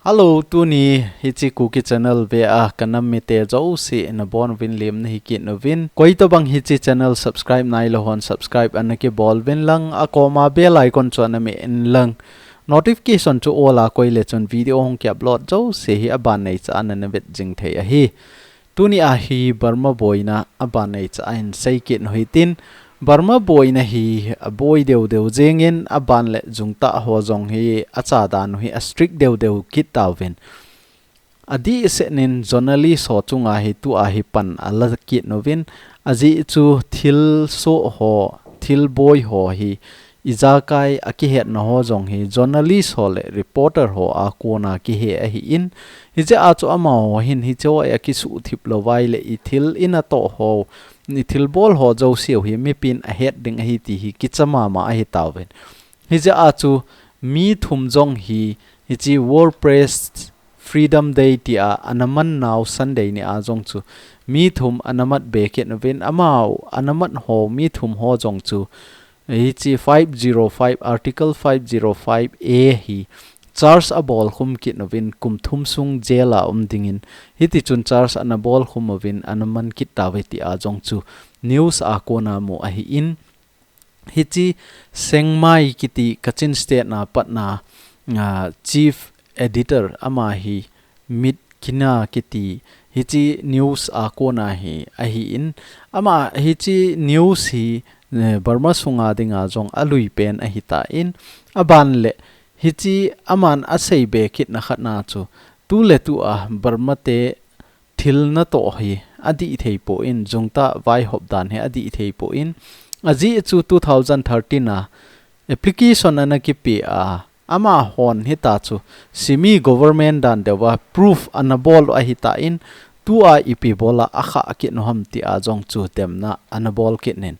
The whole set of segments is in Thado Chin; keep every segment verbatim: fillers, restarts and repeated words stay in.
Hello, tuni hiche Kuki channel vea kanam mite jouse nabonuvin lemna hikit uvin. Koitobang hiche channel subscribe nailou hon subscribe ana kibol uvin lang, akoma bell icon chu ana me in lang. Notification chu all a koi le chun video hung ki upload jouse hi aban neicha a nana vet jing thei ahi. Tuni a hi Burma boina aban neicha a hin seikit u hitin, Burma boina hi aboi deu deu jingin, aban le jungtah ho jong hi acha dan u hi a strict deu deu kit tauvin. Adehset in journalist ho chunga hi tua hi pan ala kit uvin, ajeh chu thilsoh ho, thilboi ho hi ijakai a kihetna ho jong hi journalist ho le reporter ho a kona kihe ahin, hijeh a chu amaho hin hicheho a kisuhthip lou vai le ithil inatoh ho, ithilbol ho jouse u hi mipin ahet ding ahi ti hi kicha mama ahi tauvin. Hijeh a chu mi thum jong hi hiche World Press Freedom Day tia ana man nau Sunday ni a jong chu mi thum ana mat be kit uvin, amaho ana mat ho mi thum ho jong chu hiche five zero five, Article five zero five A hi charge abol khum kit uvin kum thum sung jail a um dingin, hiti chun charge ana bol khum uvin ana man kit tauve tia jong chu news a kona mu ahin, hiche Sengmai kiti Kachin State na patna, ah, chief editor ama hi Mit Kina kiti hiche news a kona hi ahin, ama hiche news hi, eh, Burma sunga dinga jong alui pen ahi tan, aban le hiche aman asei be kitna khatna chu, tu le tu a Burma te thil natoh hi adih thei pon, jungtah vaihop dan hi adih thei pon, ajeh chu two thousand thirteen a application ana kipe a, amahon hita chu semi government dan deuva proof ana bol u ahi tan, tua ipi bola akhah kit u ham tia jong chu demna ana bol kit in.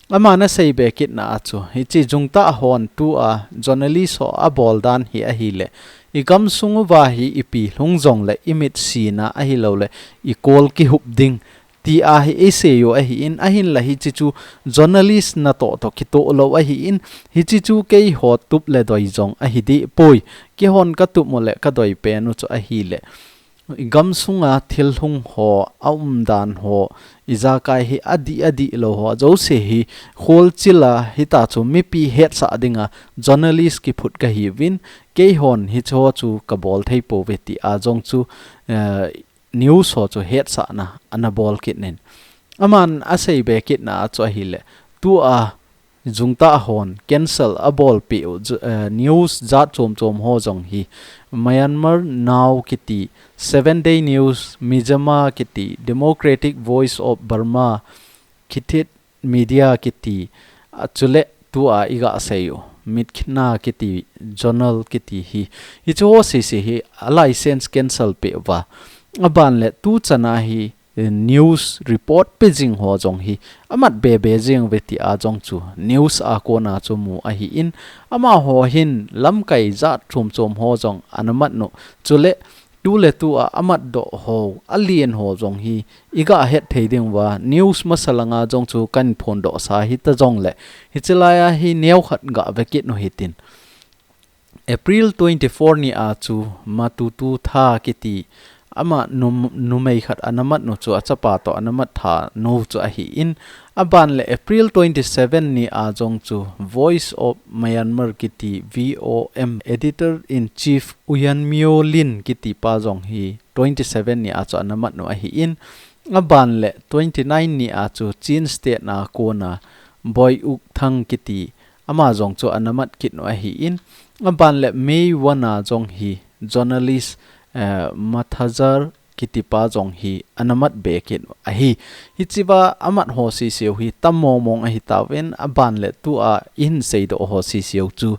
Aman asei be kitna a chu, hiche jungtah hon tua journalist ho abol dan hi ahile, i gamsung uva hi ipi lhung jongle i mit sina ahilou le i kol kihup ding tia hi eisei u ahin, ahinla hiche chu journalist natoh toh kitoh lou ahin, hiche chu keiho tup le doi jong ahi deh poi, keihon katup u le kadoi pen u chu ahile, i gamsunga thil lhung ho, aumdan ho, ijakai hi adih adih lou ho jouse hi kholchil a hita chu mipi hetsah dinga journalist kiphut kahiuvin, keihon hicheho chu kabol thei pouve tia jong chu, eh, news ho chu hetsahna ana bol kit in. Aman asei be kitna a chu ahile, tua jungtah hon cancel abolpeh u, ju-, eh, news jat chom chom ho jong hi Myanmar Now kiti, Seven Day News, Mizzima kiti, Democratic Voice of Burma, Khit Thit Media kiti, a, chule tua iga sei u Mit Kina kiti journal kiti hi, hicheho sese hi a license cancel peh uva, aban le tu chana hi, eh, news report pe jing ho jong hi amat be be jing uve tia jong chu news a kona chu mu ahin, amaho hin lamkai jat chom chom ho jong ana mat u, chule tu le tu a amat doh ho, alen ho jong hi iga het thei ding uva, news masa langa jong chu kahin phondoh sa hita jongle, hiche laiya hi neokhat ga ve kit u hitin. April twenty-four ni a chu Matutu Tha kiti ama num-, numei khat ana mat u chu achapa toh ana mat tha u chu ahin, aban le April twenty-seven ni a jong chu Voice of Myanmar kiti V O M editor in chief U Yan Myo Lin kiti pa jong hi twenty-seven ni a chu ana mat u ahin, aban le twenty-nine ni a chu Chin State na kona Boy Uk Thang kiti ama jong chu ana mat kit u ahin, aban le May one a jong hi journalist, eh, Mathajar kiti pa jong hi ana mat be kit u ahi. Hichea amat ho sese u hi tam mong mong ahi tauvin, aban le tua ihin seidoh ho sese u chu,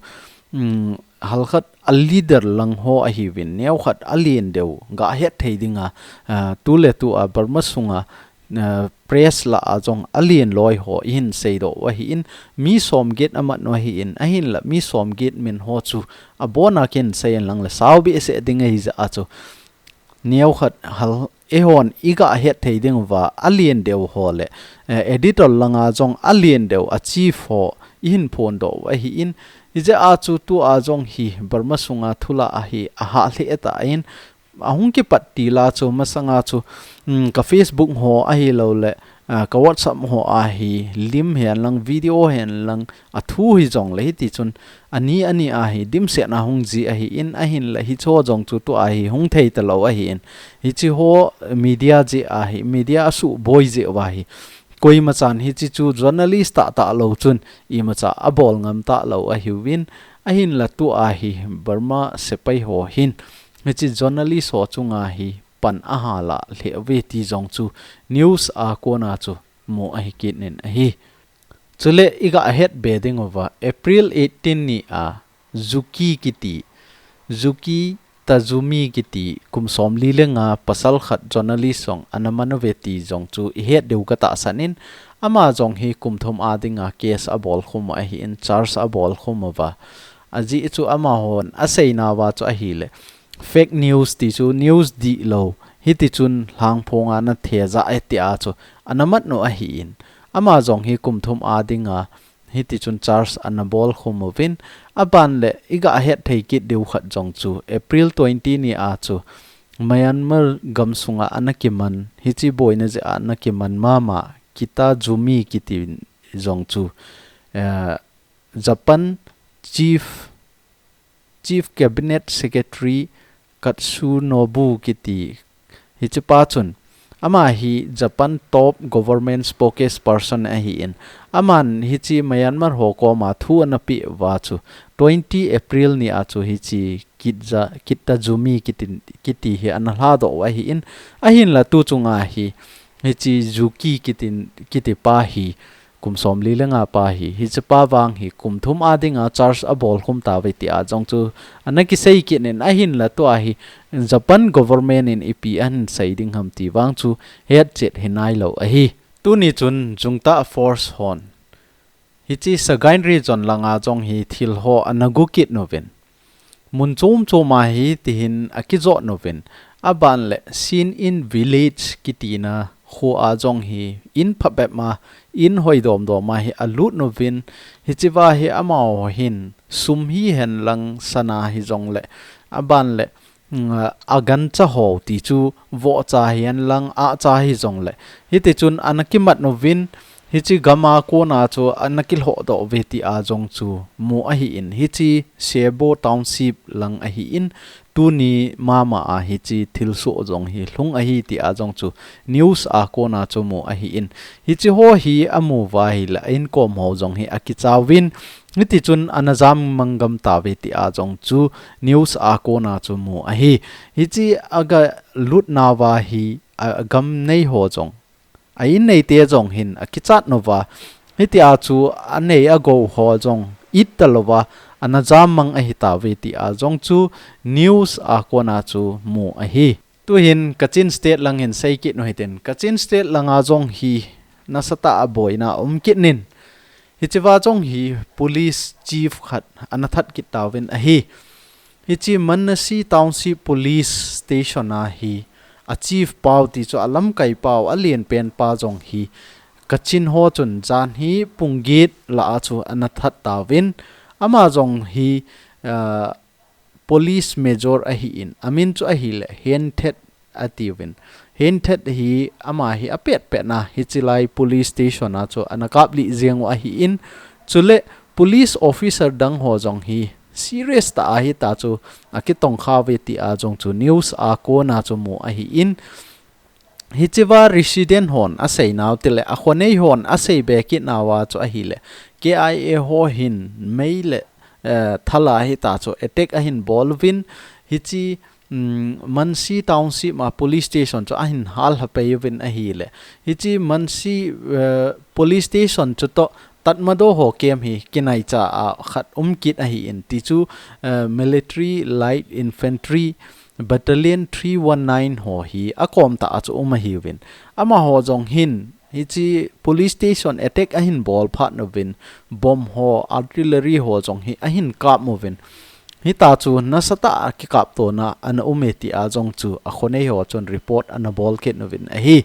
um, halkhat a leader lang ho ahiuvin, neokhat alen deu ga het thei dinga, ah, tu le tu a Burma sunga, ah, press lah a jong alen loi ho ihin seidoh u ahin, mi som get amat u ahin, ahinla mi som get min ho chu abona kahin sei in lang le sao behseh ding ahi jeh a chu, neokhat hal, eihon iga het thei ding uva, alen deu ho le, eh, editor langa jong alen deu a chief ho ihin phondoh u ahin, Hijeh a chu tua jong hi Burma sunga thulah ahi ahah lheh ta in, ahung kipat til a chu masanga chu, um, ka Facebook ho ahilou le, uh, ka WhatsApp ho ahi lim hen lang, video hen lang, athu hijong le hiti chun ani ani ahi dimset na hung ji ahi in, ahin le hicho jong chu tua hi hung thei talou ahi in, hichi ho media jeh ahi, media asuboi jeh uva hi koima chan hichi chu journalist tah tah lou chun imacha abol ngam talou ahiuvin, ahin la tua hi Burma sepai ho hin hichi journalist ho chunga hi pan ahal a lheh uve ti jong chu news a kona chu mu ahi kit in ahi. Chule iga het be ding uva April eighteen ni a Zuki kiti, Zuki Tazumi kiti kum somli le nga pasal khat journalist jong ana man uve ti jong chu ihet diu katahsan in, ama jong hi kum thum a dinga case abol khum ahi in, charge abol khum uva. Ajeh chu amahon aseina uva chu ahile fake news ti chu news dihlou, hiti chun lhangphong a na thejah e tia chu ana mat u ahi in, ama jong hi kum thum a dinga hiti chun charge ana bol khum uvin, aban le iga het thei kit diu khat jong chu April twenty ni a chu Myanmar gam sunga ana kiman, hichi boina jeh a ana kiman mama Kita Zumi kiti jong chu, eh, Japan Chief, Chief Cabinet Secretary Katsunobu kiti hichi pa chun, ama hi Japan top government spokesperson ahi in, aman hichi Myanmar ho koma thu ana pe uva chu twenty April ni a chu hichi Kitza, Kita Zumi kiti, kiti hi ana lhadoh u ahi in, ahin la tu chunga hi hichi Zuki kitin, kiti pa hi kum somli le nga pa hi, hichi pa vang hi kum thum a dinga charge abol khum tauve tia jong chu ana kisei kit in, ahin la tua hi Japan government in ipi ahin sei ding ham ti vang chu hetchet hi nailou ahi. Tuni chun Junta force hon hichi Sagaing Region langa jong hi thil ho ana gu kit uvin, mun chom chom a hi tihin akijot uvin, aban le Sin In Village kitina kho a jong hi in phabep ma, in hoi dom dom a hi alut uvin, hichi va hi amaho hin sum hihen lang sana hijong le, aban le, mm, agancha ho ti chu vohcha hihen lang ahcha hijong le, hiti chun ana kimat uvin, hichi gam a kona chu ana kilhodoh uve tia jong chu mu ahi in, hichi Sebo Township lang ahi in, tuni mama a hichi thilsoh jong hi lhung ahi tia jong chu news a kona chu mu ahi in, hichi ho hi amu uva ahile a inkom ho jong hi akicha uvin, hiti chun ana jam mang gam tauve tia jong chu news a kona chu mu ahi. Hichi aga lutna uva hi a, agam nei ho jong, a in neite jong hin akichat uva, hitia chu anei agou ho jong it talouva ana jam mang ahi tauve tia jong chu news a kona chu mu ahi. Tuhin Kachin State lang hin sei kit u hitin, Kachin State langa jong hi nasatah a boina um kit in, hichi va jong hi police chief khat ana that kit tauvin ahi. Hichi Manasi Township Police Station a hi a chief pau ti chu a lamkai pau a lienpen pa jong hi Kachin ho chun jan hi pung get lah a chu ana that tauvin, ama jong hi, ah, police major ahi in, amin chu ahile Henthet atiuvin. Henthet hi ama hi apet pet na hichi lai police station a chu ana kaplih jeng u ahi in, chule police officer dang ho jong hi serious tah a hita chu akitong khauve tia jong chu news a kona chu mu ahi in, hichi va resident hon asei nau tile, akhonei hon asei be kit nauva chu ahile, K I A ho hin mei le, eh, thala hita chu attack ahin bol uvin, hichi, mm, Mansi Township a police station chu ahin hal lha pei uvin ahile, hichi Mansi, eh, police station chu toh Tatmadaw ho camp hi kinaicha a khat um kit ahi in, ti chu, eh, Military Light Infantry Battalion three one nine ho hi akom tah a chu um ahiuvin. Amaho jong hin hichi police station attack ahin bol phat uvin, bomb ho, artillery ho jong hi ahin kap uvin. Hita chu nasatah a kikaptona ana um e tia jong chu akhonei ho chun report ana bol kit uvin ahi.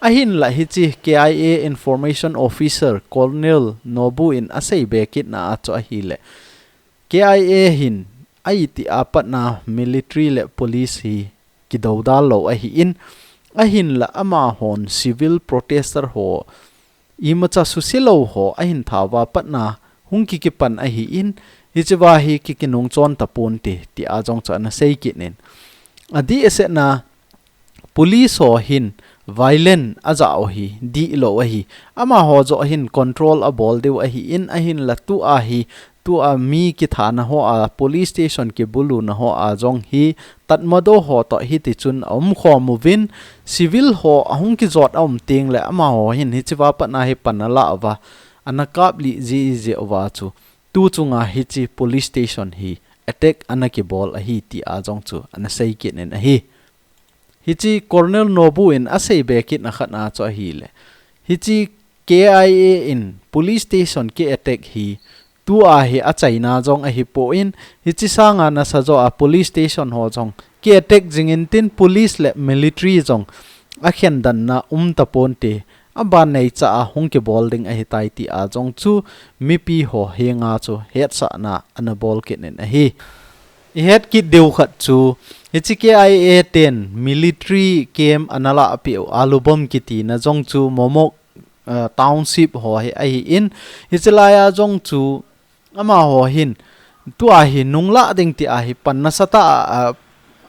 Ahinla hichi K I A Information Officer Colonel Nobu in asei be kit na a chu ahile, K I A hin a iti a patna military le police hi kidodal lou ahi in, ahinla amahon civil protester ho imacha susilou ho ahin thauva patna hung kikipan ahi in, hichiva hi kikinung chon taponte, tia jong chu ana sei kit in. Adih asetna, police ho hin violent aja u hi dihlou ahi. Amaho joh hin control abol diu ahi in, ahinla tua hi, tua mi kithana ho a, police station kibuluna ho a jong hi tatmado ho toh hiti chun aumkhom uvin, civil ho ahung kijot aum tengle amaho hin hichiva patna hi pan ala uva, ana kaplih jiji uva chu, tu chunga hichi police station hi attack ana kibol ahi, tia jong chu ana sei kit in ahi. Hichi Colonel Nobu in asei be kitna khatna chu ahile, hichi K I A in police station ki attack hi tua hi achaina jong ahipoi, hichi sanga nasa joh a police station ho jong ki attack jing intin, police le military jong akhendanna um taponte, aban neicha a hung kibol ding ahitai, tia jong chu mipi ho henga chu hetsahna ana bol kit in ahi. Ihet kit diu khat chu, hichi K I A ten military camp ana lahpeh u, Alubom kitina jong chu Momok, eh, township ho hi ahi in, hichi laia jong chu amaho hin tua hi nunglah ding tia hi pan nasatah a, a,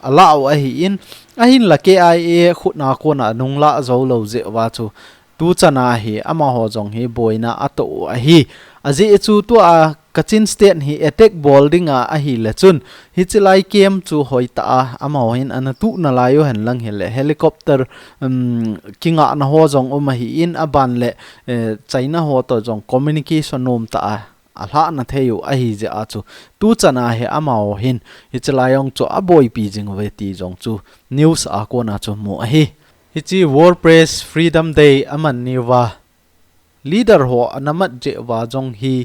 ala u ahi in, ahinla K I A khutna kona nunglah joulou jeh uva chu, tuchana hi amaho jong hi boina atoh u ahi. Ajeh chu tua Kachin State hi attack bol dinga ahile chun, hichi lai camp chu hoitah a amaho hin ana tuh nalai u henlang hile, helicopter, um, kingahna ho jong um ahi in, aban le, eh, China ho toh jong communication nomtah a alhahna thei u ahi jeh a chu, tuchana hi amaho hin hichi lai jong chu aboipi jing uve ti jong chu news a kona chu mu ahi. Hichi World Press Freedom Day aman niuva, leader ho ana mat jeh uva jong hi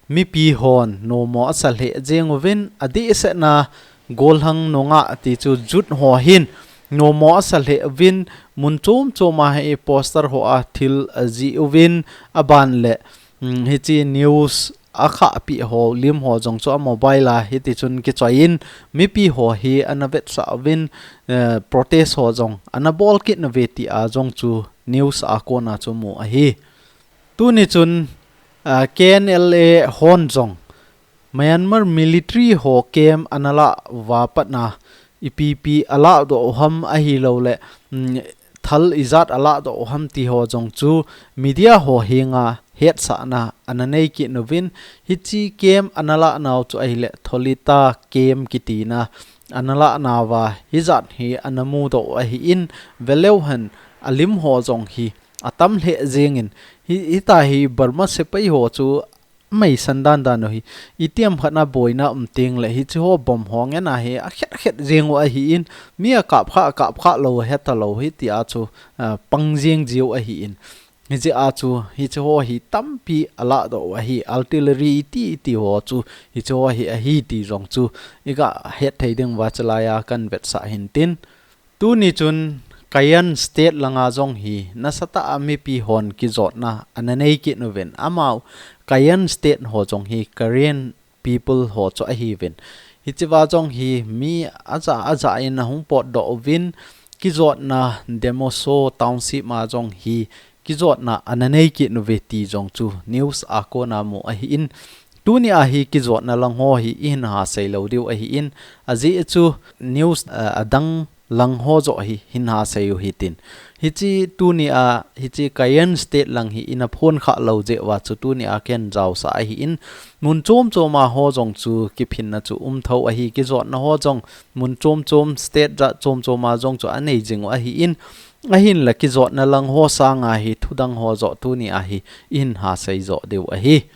mipi hon nomo asa lheh jeng uvin, adih asetna golhang nungah ti chu youth ho hin nomo asa lheh uvin, mun chom choma hi poster ho a thil ajih uvin, aban le, um, hichi news akhahpeh ho, lim ho jong chu a mobile a hiti chun kichoi in, mipi ho hi ana vetsah uvin, eh, protest ho jong ana bol kit uve tia jong chu news a kona chu mu ahi. Tuni chun, ah, K N L A hon jong Myanmar military ho camp ana lah uva patna ipi ipi alahdoh u ham ahilouleh, mm, thal ijat alahdoh u ham ti ho jong chu media ho henga hetsahna ana nei kit uvin, hichi camp ana lahnau chu ahile Tholita camp kitina ana lahnauva hijat hi ana mudoh u ahi in, veleu hen alim ho jong hi atam lheh jeng in, hi, hita hi Burma sepai ho chu ameisan dandan u hi, itiham khat na boina um tengle hichi ho bomb ho ngen a hi akhet khet jeng u ahi in, mi akap kha, akap kha lou, heta lou hitia chu, ah, pang jeng jiu ahi in. Hijeh a chu hichi ho hi tampi alahdoh u ahi, artillery iti iti ho chu hichi ho hi ahi ti jong chu iga het thei diuva chulai a kan vetsah hin tin. Tuni chun Kayan State langa jong hi nasatah a mipi hon kijotna ana nei kit uvin, amau Kayan State ho jong hi Karen people ho chu ahiuvin. Hichiva jong hi mi aja aja in ahung potdoh uvin, kijotna Demoso Township ma jong hi kijotna ana nei kit uve ti jong chu news a kona mu ahi in. Tuni a hi kijotna lang ho hi ihin hasei lou diu ahi in. Ajeh chu news, eh, adang lang ho joh hi hin hasei u hitin. Hichi tuni a, hichi Kayan State lang hi ina phon kha lou jeh uva chu tuni a ken jaosah ahi in. Mun chom chom a ho jong chu kiphinna chu um tho ahi, kijotna ho jong mun chom chom state jat chom chom a jong chu anei jing u ahi in. Ahinla kijotna lang ho sanga hi thudang ho joh tuni a hi ihin hasei joh diu ahi.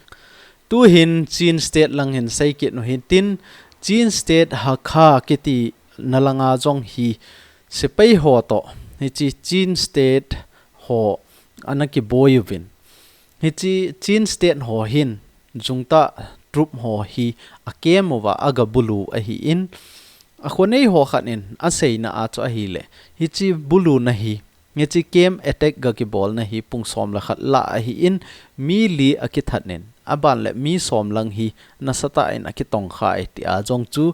Tuhin Chin State lang hin sei kit u hitin, Chin State Hakha kiti na langa jong hi sepai ho toh, hichi Chin State ho ana kiboi uvin. Hichi Chin State ho hin junta troop ho hi akem uva aga bulu ahi in, akhonei ho khat in aseina a chu ahile, hichi buluna hi, hichi camp attack ga kibolna hi pung som le khat lah ahi in, mi li akithat in aban le mi som lang hi nasatah in akitongkha e tia jong chu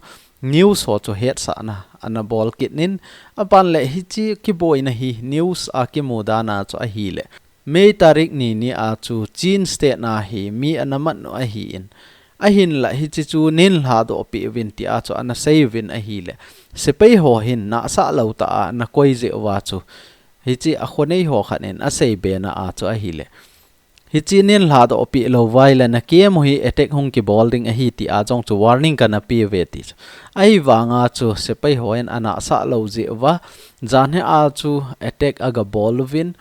news ho chu hetsahna ana bol kit in, aban le hiche kiboina hi news a kimu dan a chu ahile May tarik ni ni a chu Chin State na hi mi ana mat u ahin, ahinla hiche chu neilhadoh peh uvin tia chu ana sei uvin ahile, sepai ho hin nahsah lou tah a ana koi jeh uva chu hiche a khonei ho khat in asei bena a chu ahile, hiche neilhadoh peh lou uva ahile na camp u hi attack hung kibol ding ahi tia jong chu warning kana pe uve ti chu. Ahivanga chu sepai ho in anahsah lou jeh uva, janhi a chu attack aga bol uvin,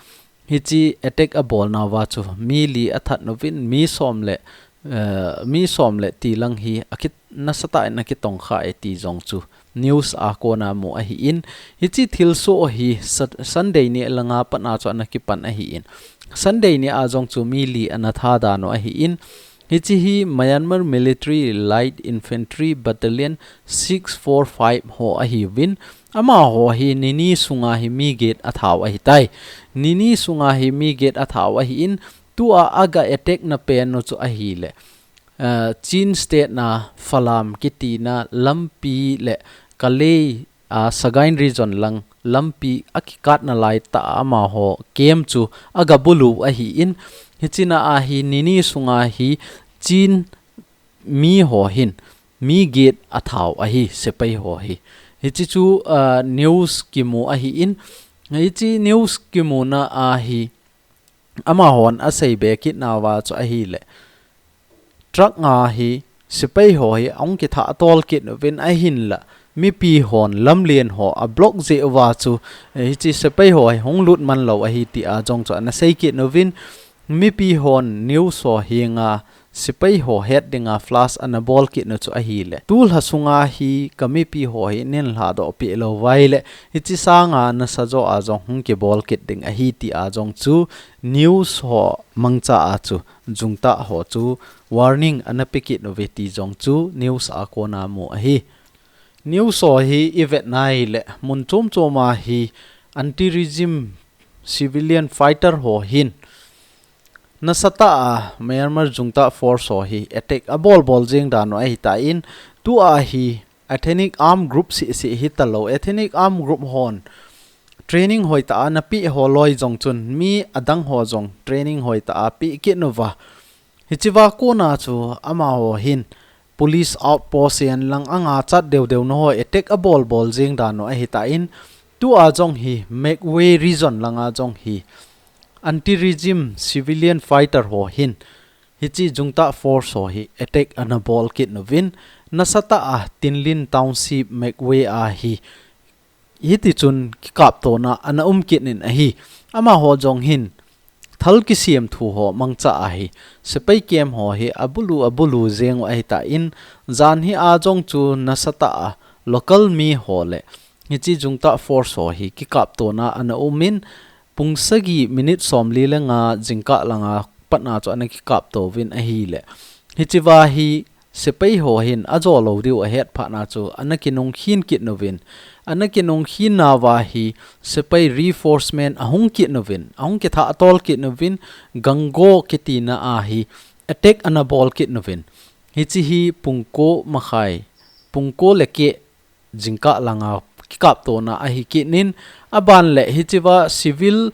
hiche attack abolna uva chu mi li athat uvin, mi som le, eh, mi som le ti lang hi akit, nasatah in akitongkha e ti jong chu news a kona mu ahin, hiche thilsoh hi Sat-, Sunday ni langa pat a chu ana kipan ahin, Sunday ni a jong chu mi li ana tha dan u ahin, hiche hi Myanmar Military Light Infantry Battalion six four five ho ahiuvin, amaho hi nini sunga hi mi get atha u ahitai. Nini sunga hi mi get atha u ahin, tua aga attack na pen u chu ahile, eh, Chin State na Falam kitina lampi le Kalay a Sagaing region lang lampi akikatna lai tah a amaho camp chu aga bulu ahin, hiche na a hi nini sunga hi Chin mi ho hin mi get atha u ahi, sepai ho hi. Hiche chu, ah, news kimu ahin, hiche news kimuna a hi amahon asei be kit nauva chu ahile, truck nga hi sepai ho hi ahung kithah tol kit uvin ahinla, mipi hon lamlen ho a block jeh uva chu, eh, hiche sepai ho hi hung lut man lou ahi tia jong chu ana sei kit uvin, mipi hon news ho henga sepai ho het dinga flash ana bol kit u chu ahile, tulha sunga hi ka mipi ho hi neilhadoh peh lou uva ahile, hiche sanga nasa jo a jong hung kibol kit ding ahi tia jong chu news ho mangcha a chu jungtah ho chu warning ana pe kit uve ti jong chu news a kona mu ahi. News ho hi ivet na ahile, mun chom chom a hi anti-regime civilian fighter ho hin nasatah a Myanmar jungtah force ho hi attack abol bol jeng dan u ahitan, tua hi ethnic arm group seh seh hita lou, ethnic arm group hon training hoitah a ana pe ho loi jong chun mi adang ho jong training hoitah a pe kit uva. Hiche va kona chu amaho hin police outpost a lang anga chat deu deu na ho attack abol bol jeng dan u ahitan, tua jong hi Magway region langa jong hi anti-regime civilian fighter ho hin hiche jungtah force ho hi attack ana bol kit uvin, nasatah a Tinlin Township Magway a hi hiti chun kikaptona ana um kit in ahi. Amaho jong hin thal kisem thu ho mangcha a hi sepai camp ho hi abulu abulu jeng u ahitan, janhi a jong chu nasatah a local mi ho le hiche jungtah force ho hi kikaptona ana um in, pung sagi minute somli le nga jingkah langa pat a chu ana kikapto uvin ahile, hiche va hi sepai ho hin ajo lou diu ahet phat a chu ana kinung khin kit uvin, ana kinung khin nauva hi sepai reinforcement ahung kit uvin, ahung kithah tol kit uvin, Ganggo kitina a hi attack ana bol kit uvin. Hiche hi pung ko makhai, pung ko le keh jingkah langa kikaptona ahi kit in, aban le hiche va civil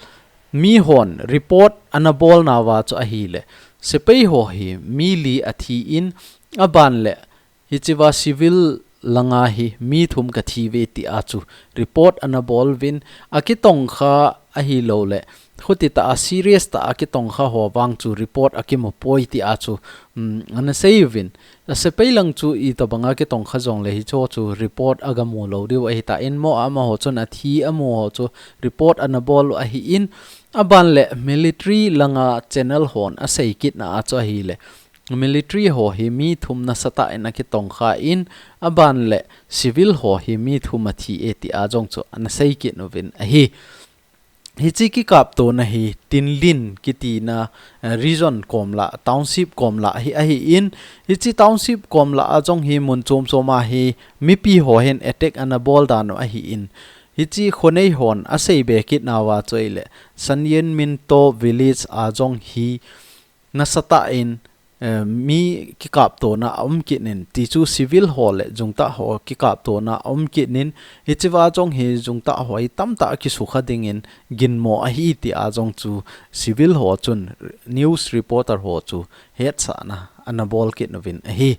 mi hon report ana bol nauva chu ahile, sepai ho hi mi li athi in, aban le hiche va civil langa hi mi thum kathi uve tia chu report ana bol uvin, akitongkha ahilou le, khuti tah a serious tah a kitongkha ho vang chu report akimu poi tia chu, um, ana sei uvin. A sepai lang chu itobanga kitongkha jong le hicho chu report aga mu lou diu ahitan, mo amaho chun athi amu ho chu report ana bol u ahin, aban le military langa channel hon asei kit na a chu ahile, military ho hi mi thum nasatah in akitongkha in, aban le civil ho hi mi thum athi e tia jong chu ana sei kit uvin ahi. Hiche kikaptona hi Tinlin kitina, eh, region kom lah, township kom lah hi ahin, hiche township kom lah a jong hi mun chom chom a hi mipi ho hin attack ana bol dan u ahin, hiche khonei hon asei be kit nauva chu ahile, Sanyen Minto village a jong hi nasatah in eh, mi kikaptona a um kit in, ti chu civil ho le jungtah ho kikaptona a um kit in, hichea jong hi jungtah ho hi tamtah kisukha dingin ginmo ahi ti a jong chu civil ho chun news reporter ho chu hetsahna ana bol kit uvin ahi.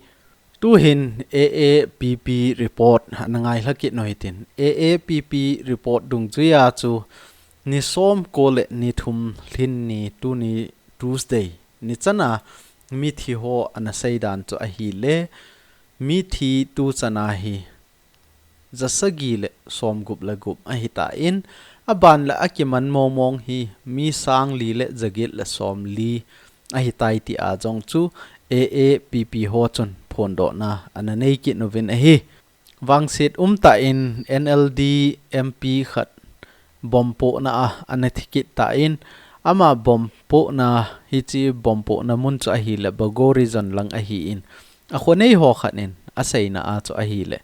Tuhin A A P P report ana ngailha kit u hitin, A A P P report dungjuia chu ni som ko le ni thum lhin ni tuni Tuesday ni chana mithi ho ana seidan chu ahile, mithi tu chana hi jasagi le somgup le gup ahitan, aban le akiman mongmong hi mi sang li le jaget le somli ahitai ti a jong chu A A P P ho chun phondohna ana nei kit uvin ahi. Vangset umtah in N L D M P khat bomb pohna a ana thi kit tan, ama bomb pohna, hiche bomb pohna mun chu ahile Bago Region lang ahin, akhonei ho khat in aseina a chu ahile,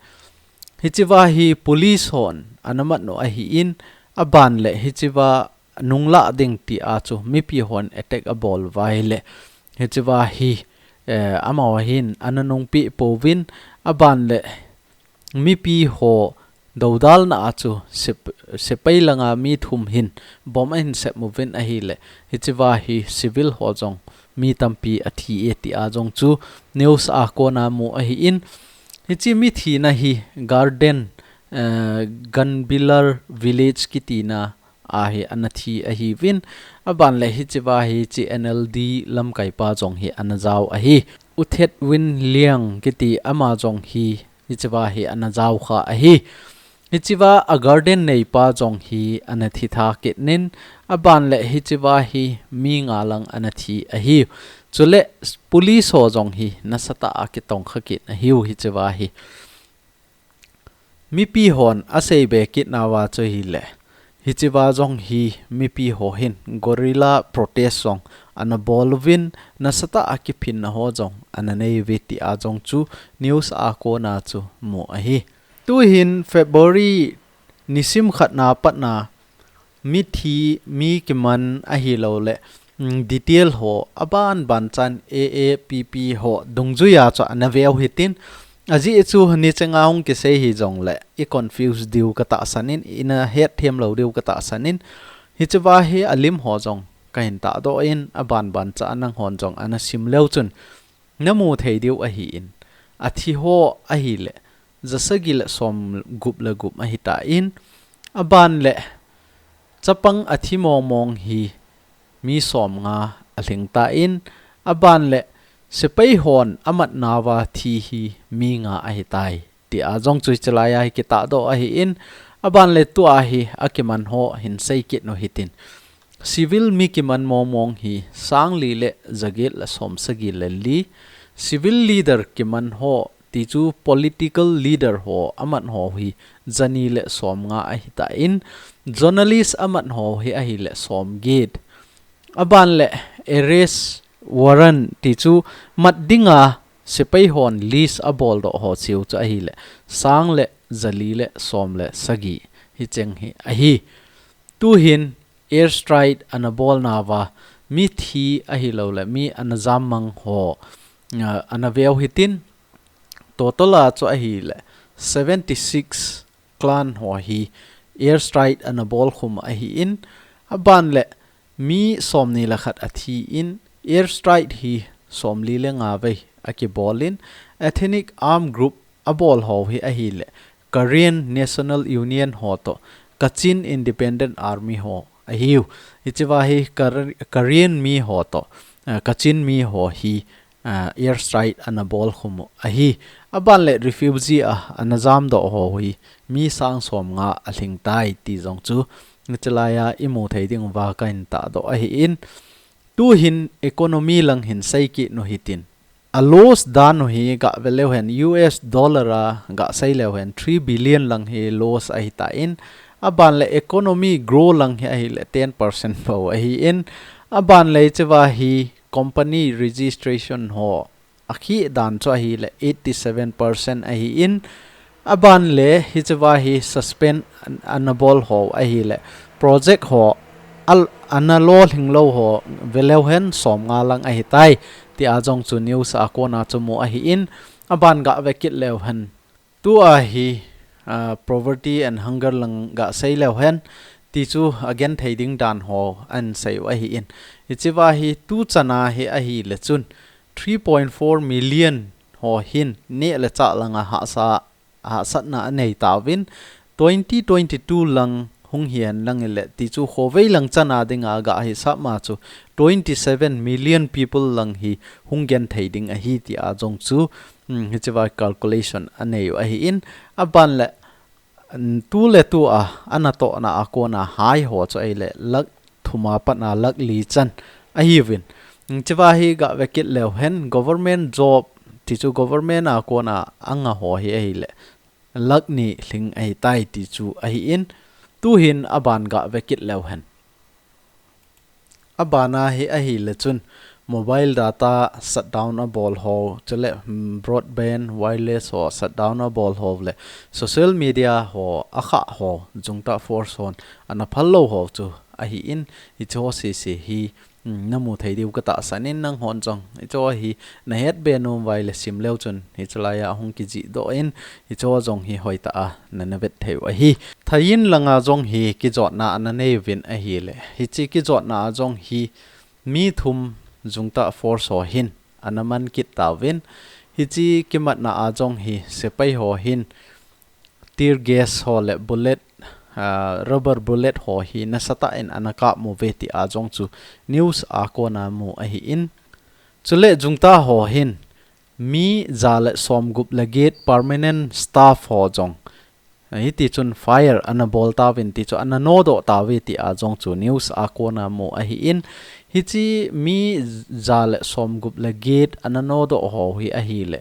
hichea hi police hon ana mat u ahin, aban le hichea nunglah ding ti a chu mipi hon attack abol uva ahile, hichea hi, eh, amaho hin ana nungpeh pouvin, aban le mipi ho dodalna a chu sep-, sepai langa mi thum hin bomb ahin sep uvin ahile, hichea hi civil ho jong mi tampi athi e ti a jong chu news a kona mu ahin, hiche mithina hi Garden, eh, Ganbilar Village kitina a hi ana thi ahiuvin, aban le hichea hi hiche N L D lamkaipa jong hi ana jao ahi. U Thet Win Liang kiti ama jong hi hichea hi ana jao kha ahi. Hichea a garden neipa jong hi ana thi tha kit in, aban le hichea hi mi nga lang ana thi ahi. Chule police ho jong hi nasatah a kitongkha kit ahiu hichea hi. Mipi hon asei be kit nauva chu ahile, hichea jong hi mipi ho hin guerrilla protest jong ana bol uvin, nasatah a kiphinna ho jong ana nei uve ti a jong chu news a kona chu mu ahi. Tuhin February nisim khatna patna mithi, mi kiman ahilou le, mm, detail ho aban ban chan A A P P ho dungjuia chu ana veu hitin, ajeh chu ni chenga hung kisei hijong le i confuse diu katahsan in, ina hetthem lou diu katahsan in, hichea hi alim ho jong kahin tahdoh in, aban ban cha a nanghon jong ana sim leu chun namu thei diu ahin, athi ho ahile jasagi le somgup le gup ahitan, aban le chapang athi mongmong hi mi somnga alhing tan, aban le sepai hon amat nauva thi hi mi nga ahitai ti a jong chu hiche laia hi kitahdoh ahin, aban le tua hi akiman ho hin sei kit u hitin, civil mi kiman mongmong hi sang li le jaget le somsagi le li. Civil leader kiman ho, ti chu political leader ho amat ho hi jani le somnga ahitan, journalist amat ho hi ahile somget. Aban le arrest warrant ti chu mat dinga sepai hon list aboldoh ho cheu chu ahile sang le jali le som le sagi hicheng hi ahi. Tuhin airstrike ana bol nauva mithi ahilou le mi ana jammang ho, ah, ana veu hitin, total a chu ahile seventy six clan ho hi airstrike ana bolkhum ahin, aban le mi somni le khat athin, airstrike hi somli le nga vei akibolin, ethnic armed group abol ho hi ahile Karen National Union ho toh Kachin Independent Army ho ahiu. Hichea hi Kar-, Karen mi ho toh, ah, Kachin mi ho hi, ah, airstrike ana bolkhum u ahi. Aban le refugee a ana jamdoh ho hi mi sang somnga alhing tai ti jong chu hiche laia imu thei diuva kahin tahdoh ahin, tuhin economy lang hin sei kit u hitin, a loss dan u hi gah ve leu hen, U S dollar a gah sei leu hen three billion lang hi loss ahitan, aban le economy grow lang hi ahile ten percent bou ahin, aban le hichea hi company registration ho akhih dan chu ahile eighty seven percent ahin, aban le hichea hi suspend an-, ana bol ho ahile project ho al-, ana lolhing lou ho ve leu hen som nga lang ahi tai, tia jong chu news a kona chu mu ahi in, aban ga ve kit leu hen. Tua hi, ah, poverty and hunger lang ga sei leu hen, ti chu a genthei ding dan ho an sei u ahi in. Hichi va hi tu chana hi ahi le chun, three point four million ho hin neh le chah langa hahsa, hahsatna a nei tauvin, twenty twenty-two lang hung hian lang ile ti chu khovei lang chana dinga ga hi sap ma chu twenty-seven million people lang hi hung genthei ding ahi ti a jong chu, um, hichi va calculation a nei u ahi in, aban le, um, tu le tu a, ana tohna a kona hai ho chu ei le lakh thum a pat a lakh li chan ahi uvin. Um, hichi va hi ga ve kit leu hen government job ti chu government a kona anga ho hi ahi le lakh ni lhing ahi tai ti chu ahi in, tu hin aban ga ve kit leu hen. Abana hi ahi le chun mobile data shutdown a bol ho, chule, hmm, broadband, wireless ho shutdown a bol ho le social media ho a kha ho, jungta force hon ana phal lou ho chu ahi in, hichi ho sisi hi, hmm, na mu thei diu ka tahsan in nang hon jong hichi ho hi na het be nom vai le sim leu chun hichi lai a hung kijih doh in hichi ho jong hi hoi ta a na na vet thei u ahi. Thaiyin langa jong hi kijotna ana nei uvin ahi le. Hichi kijotna a jong hi mi thum jungta force ho hin ana man kit tauvin. Hichi kimatna a jong hi sepai ho hin tear gas ho le bullet, ah, rubber bullet ho hi nasatah in ana kap mu ve ti a jong chu news a kona mu ahi in. Chule jungta ho hin mi ja le som gup le get permanent staff ho jong hiti chun fire ana bol tauvin ti chu ana nodoh tauve ti a jong chu news a kona mu ahi in, hichi mi ja le som gup le get ana nodoh ho hi ahi le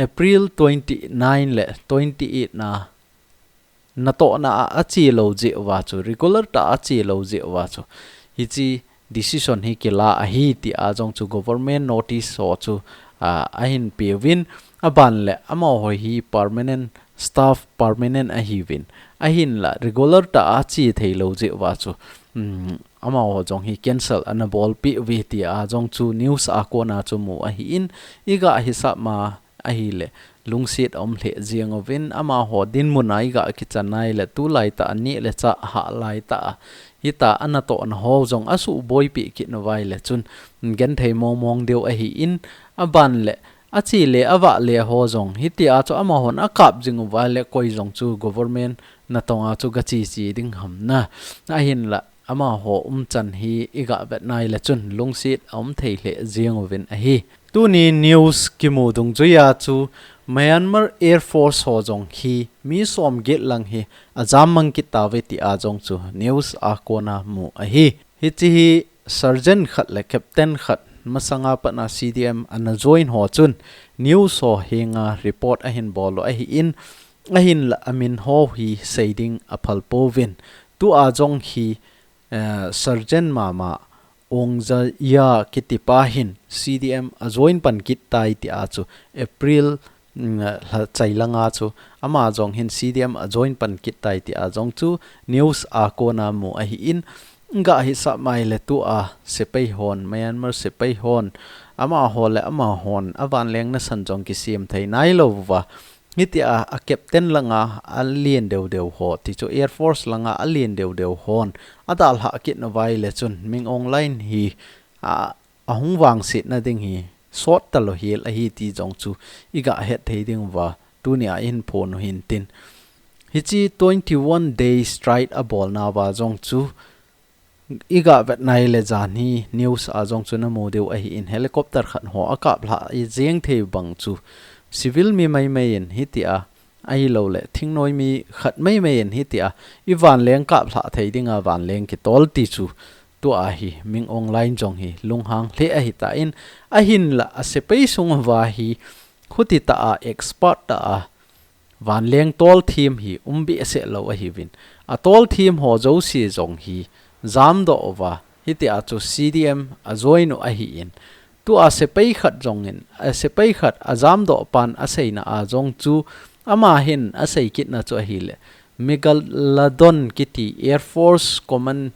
April twenty-nine le twenty-eight na natohna a, a che lou jeh uva chu, regular ta a che lou jeh uva chu, hichi decision hi kila ahi ti a jong chu government notice ho chu, a, ahin pe uvin, aban le amaho hi permanent staff permanent ahi uvin, ahin la regular ta a che thei lou jeh uva chu, um, amaho jong hi cancel ana bol pe uve ti a jong chu news a kona chu mu ahi in, i ga hi sap ma ahi le, lungset a um lheh jeng uvin, amaho dinmun a i ga kichan nai le, tu lai ta a neh le chah hah lai ta a, hita a natohna ho jong a suhboi peh kit nau vai le chun, genthei mong mong diu ahi in, aban le, a che le, a vah le ho jong, hiti a chu amahon a kap jing u vai le, koi jong chu government natong a chu ga che che ding ham na, ahin la, amaho umchan hi i ga vet nai le chun lungset a um thei lheh jeng uvin ahi. Tuni news kimu dungjui a chu Myanmar Air Force ho jong hi mi som get lang hi a jam mang kit tauve ti a jong chu news a kona mu ahi. Hichi hi sergeant khat le captain khat masanga pat a C D M ana join ho chun news ho henga report ahin bol u ahi in, ahin la a min ho hi sei ding a phal pouvin. Tu a jong hi eh, sergeant mama Aung Zaw Yat kiti pa hin C D M a join pan kit tai ti a chu April, mm, lha chai langa chu ama jong hin C D M a join pan kit tai ti a jong chu news a kona mu ahi in, ga hi sap mai le tu a sepai hon, Myanmar sepai hon, amaho le amahon a vanleng nasan jong kisem thei nai lou va. Hiti a, a captain langa a lien deu deu ho, ti chu Air Force langa a lien deu deu hon a dalha kit nau vai le chun Min Aung Hlaing hi a, a hung vangsetna ding hi sot talou hel ahi ti jong chu i ga het thei ding uva, tuni a i hin phon u hin tin. Hichi twenty-one day strike a bolna uva jong chu i ga vet nai le jan hi news a jong chu na mu diu ahi in, helicopter khat ho a kap lha i jeng thei bang chu civil mi mai mai in hiti a, ahi lou le thingnoi mi khat mai mai in hiti a, i vanleng kap lha thei ding a vanleng kitol ti chu tu a hi Min Aung Hlaing jong hi lunghang lheh ahi ta in, ahin la a sepai sung uva hi khuti ta a expert ta a vanleng tol thim hi um behseh lou ahi uvin. A tol thim ho jouse jong hi jam doh uva, hiti a chu C D M a join u ahi in. Tu a sepai khat jong in, a sepai khat a jam doh pan a seina a jong chu ama hin a sei kit na chu ahi le. Megalodon kiti Air Force Command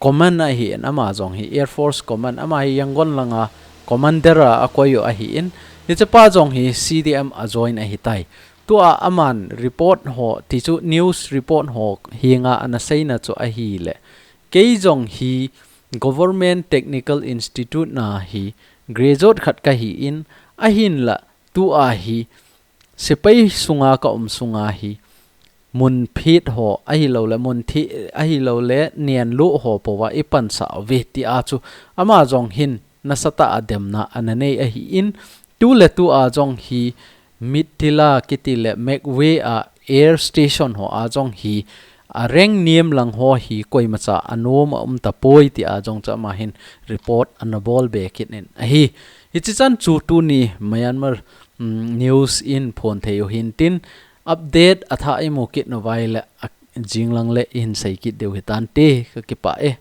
command ahin, ama jong hi Air Force Command, ama hi Yangon langa commander a akoi u ahin, hichepa jong hi C D M a join ahitai. Tua aman report ho, tichu news report ho henga ana seina chu ahile, kei jong hi Government Technical Institute na hi graduate khat kahin, ahinla tua hi sepai sunga ka um sunga hi mun phet ho, ahilouleh mun thi, ahilouleh nenluh ho pouva ipansah uve tia chu ama jong hin nasatah a demna ana nei ahin, tuletua jong hi Mittila kiti le Magway a air station ho a jong hi a rank niam lang ho hi koimacha anom aum tapoi tia jong chu ama hin report ana bol be kit in ahi. Hichi chan chu tuni Myanmar, mm, news in phon thei u hintin, update athah imu kit nauva ahile, a, jinglang le ihin sei kit diu hitante, kakipah e.